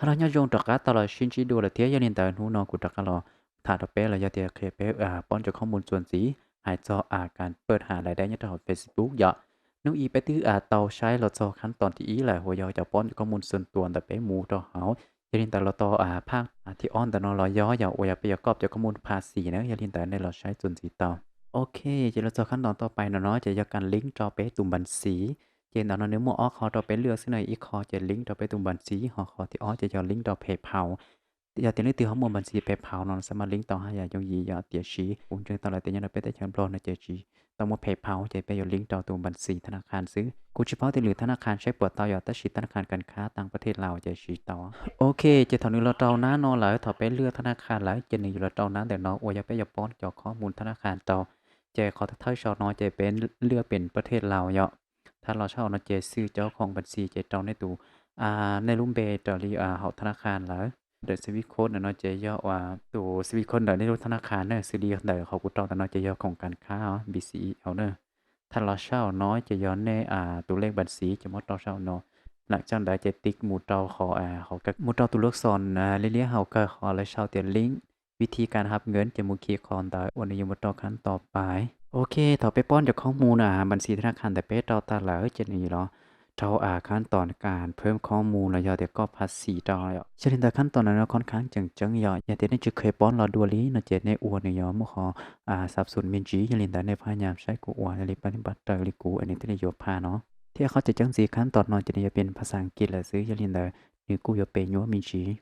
Hlo nyob zoo rov qab tau los sib ntsib dua lawm thiab. Yog li ntawd hnub no kuv rov qab los tham rau peb los yog tias qhia peb poob cov khob moos txuas ntxiv hais txog kas pawj ham lais daib nyob rau hauv Facebook yom. Hnub i peb twb tau saib los txog khab toom thib ib lawm uas yog cov poob cov khob moos txuas ntxiv ntawm peb mus rau hauv. Yog li ntawd los tau phaj thib ob ntawm no los yog yog uas yog peb yuav koj cov khob moos pha xis na. Yog li ntawd nej los saib txuas ntxiv tau. Ok, ces los txog khab toom tau pais no no ces yog kas link rau peb tus npas xiv. Ces ntawm no nws muaj ob qho rau peb lwaj xwb na, ib qho ces link rau peb tus npas xiv, ho qhov thib ob ces yog link rau PayPal. Yog tias leej twg ho muaj npas xiv PayPal no xav mas link tau haj yam yooj yim yom, tiam sis kuv ntseeg tau lawm tias nyob rau peb teb chaws Nplog no ces tsis tau muaj PayPal ces peb yuav link rau tus npas xiv thab na khas xwb. Kuv tsis paub tias lwm thab na khas saib puas tau yom, tab sis thab na khas kas khab tas pab thej Laus ces siv tau. Ok, ces thaum nws los rau nab no lawm, thaum peb lwaj thab na khas lawm ces nws yuav los rau nab ntawm no uas yog peb yuav poob cov khob moos thab na khas rau. Ces qhov thawj saum no ces peb lwaj pem pab thej Laus yom. Thab los saum no ces xwb cov khoom npas xiv ces rau nej tus, nej lub npe raws li hauv thab na khas lawm. Ntawm swift code ntawm no ces yog ua tus swift code ntawm nej lub thab na khas na, xws li yog ntawm qhov kuv rau ntawm no ces yog khoom kas khab os, BCEL na. Thab los saum no ces yog nej tus lej npas xiv ces muab rau saum no. Lam txog ntawd ces tiv mus rau qhov, mus rau tus lub xos liab liab hauv kawg qhov lawv sau tias link vib thib kas hab nkees ces mus khi qhov ntawd uas nws yuav mus rau khab toom pais. Ok, thaum peb poob cov khob moos na npas xiv thab na khas ntawm peb rau tag lawm ces nws yuav los rau khab toom kas phab khob moos los yog tias koj pha xis rau yom. Yog li ntawd khab toom no khon khab tseem ceeb yom, yog tias nej tsis kheev poob los dua li no ces nej ua nws yuav muaj qhov xab xus me ntsis. Yog li ntawd nej phaj nyas saib kuv ua li pab li pab raws li kuv es nws thiaj li yuav pha no. Thiab qhov tseem ceeb ntxiv khab toom no ces nws yuav pem phas xas Askiv lawm xwb, yog li ntawd nws kuj yuav pem nyuaj me ntsis.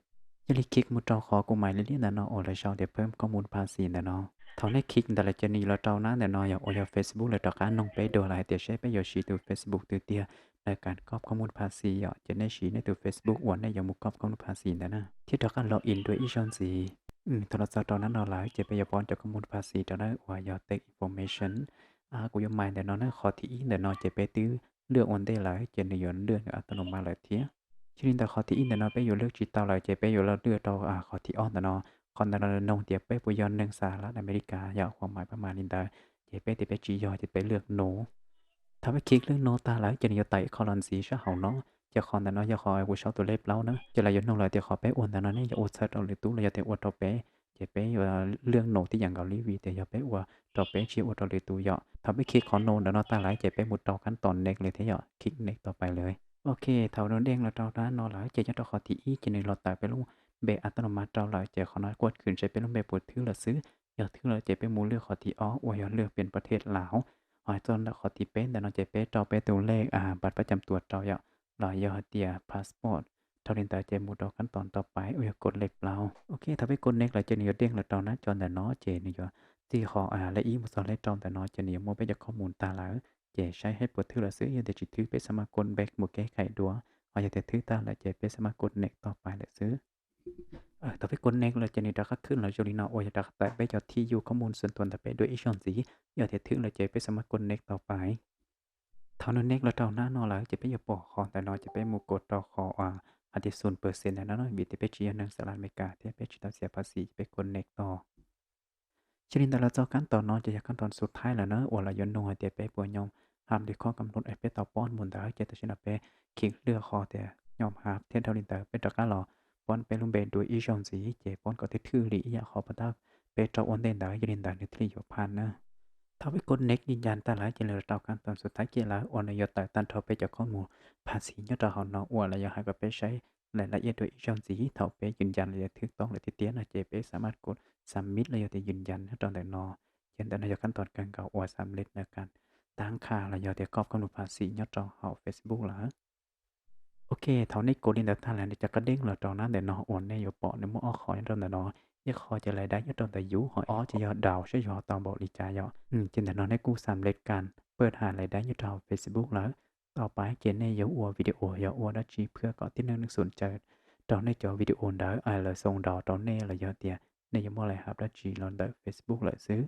Yog li khi mus rau qhov kuv mais liab liab ntawm no uas lawv sau tias phab khob moos pha xis ntawm no. Thaum nej khi ntawd lawm ces nws los rau nab ntawm no yog uas yog Facebook lawv rov qab noog peb dua lawm hais tias seb peb yuav siv tus Facebook twg tiag rau kas koj khob moos pha xis yom, ces nej siv nej tus Facebook uas nej yuav mus koj khob moos pha xis ntawd na, thiab rov qab log in dua ib zaug ntxiv. Thaum los txog rau nab no lawm ces peb yuav poob cov khob moos pha xis rau na uas yog take information. Kuv yuav mais ntawm no na, qhov thib ib ntawm no ces peb twb lwaj ua ntej lawm ces nws yuav lwaj nws a ta no mas lawm thiab. Yog li ntawd qhov thib ib ntawm no peb yuav lwaj tsis tau lawm ces peb yuav los lwaj rau qhov thib ob ntawm no. Qhov ntawm no noog tias peb puas yog neeg xav lab Amelikas yom, qhov mais pab mas li ntawd. Ces peb tias peb tsis yog ces peb lwaj no. Thaum peb khi lwaj no tag lawm ces nws yuav tawm ib qho los ntxiv sab hauv no. Ces qhov ntawm no yog qhov kuv sau tus lej plaub na, ces lawv yuav noog lawm tias qhov peb ua ntawm no nej yuav ua txhawb rau lwm tus los yog tias ua rau peb. Ces peb yuav lwaj no tib yam nkaus li vim tias yog peb ua rau peb tsis ua rau lwm tus yom. Thaum peb khi qhov no ntawm no tag lawm ces peb mus rau khab toom next lawm thiab yom, khi next tau pais lawm. Ok, thaum nws deej los rau nab no lawm ces nyob rau qhov thib ib ces nws los tawm peb lub npe a ta no mas rau lawm ces qhov no kuj khwv ntshe peb lub npe puas thwb lawm xwb. Yog thwb lawm ces peb mus lwaj qhov thib ob uas yog lwaj pem pab thej Laus. Ho txog ntawm qhov thib peb ntawm no ces peb rau peb tus lej npas pab cam tuas rau yom, los yog hais tias passport. Dhau li ntawd ces mus rau khab toom tau pais uas yog kod lej plaub. Ok, thaum peb kod next lawm ces nws yuav deej los rau nab co ntawm no ces nws yuav txij qhov lej ib mus txog lej rau ntawm no ces nws yuav muaj peb cov khob moos tag lawm. Ces saib seb puas thwb lawm xwb, yog tias tsis thwb peb xav mas kod back mus kev khai dua. Ho yog tias thwb tag lawm ces peb xav mas kod next tau pais lawm xwb. Thaum peb kod next lawm ces nws rov qab khwb los zoo li no uas yog rov qab tawm peb cov thij yu khob moos xoom tuas ntawm peb dua ib zaug ntxiv. Yog tias thwb lawm ces peb xav mas kod next tau pais. Thaum nws next los rau nab no lawm ces peb yuav pom qhov ntawm no ces peb mus kod rau qhov hais tias xoom pawg xees ntawm no no, vim tias peb tsis yog neeg xav lab Amelikas thiab peb tsis tau txiav phas xis ces peb kod next tau. Yog li ntawd los txog khab toom no ces yog khab toom xub thawj lawm na uas lawv yuav noog hais tias peb puas nyom hab li khob kam lub es peb tau poob mus ntawd ces tam sim no peb khi lwaj qhov tias nyom hab thiab dhau li ntawd peb rov qab los poob peb lub npe dua ib zaug ntxiv ces poob kom thwj thwj li ib yam qhov pas tab peb rau ua ntej ntawd, yog li ntawd nws thiaj li yuav phaj na. Thaum peb kod next yws ncas tag lawm ces nws los rau khab toom xub thawj kiag lawm uas nws yuav tawm tag nrho peb cov khob moos phas xis nyob rau hauv no uas lawv yuav hais kom peb saib lawm lawm ib dua ib zaug ntxiv. Thaum peb yws ncas lawm yog thwb toob lawm tiag tiag no ces peb xav mas kod submit los yog tias yws ncas nyob rau ntawm no. Ces ntawm no yog khab toom kawg nkaus uas xav lej na kas tab khas los yog tias koj khob moos phas xis nyob rau hauv Facebook lawm. Ok, thaum nej kod li ntawd tag lawm nws rov qab deej los rau nab ntawm no uas nej yuav pom nws muaj ob qho nyob rau ntawm no. Ib qho ces lais daib nyob rau ntawm yus, ho ob ces yog daus saib yus ho tau npaum li cas yom. Ces ntawm no nej kuj xav lej kas pawj ham lais daib nyob rau hauv Facebook lawm. Tau pais ces nej yuav ua video yog ua dab tsi phwj kom tib neeg xum caw rau nej cov video ntawd es lawv xoo nraus rau nej los yog tias nej yuav muaj lais hab dab tsi los ntawm Facebook lawm xwb.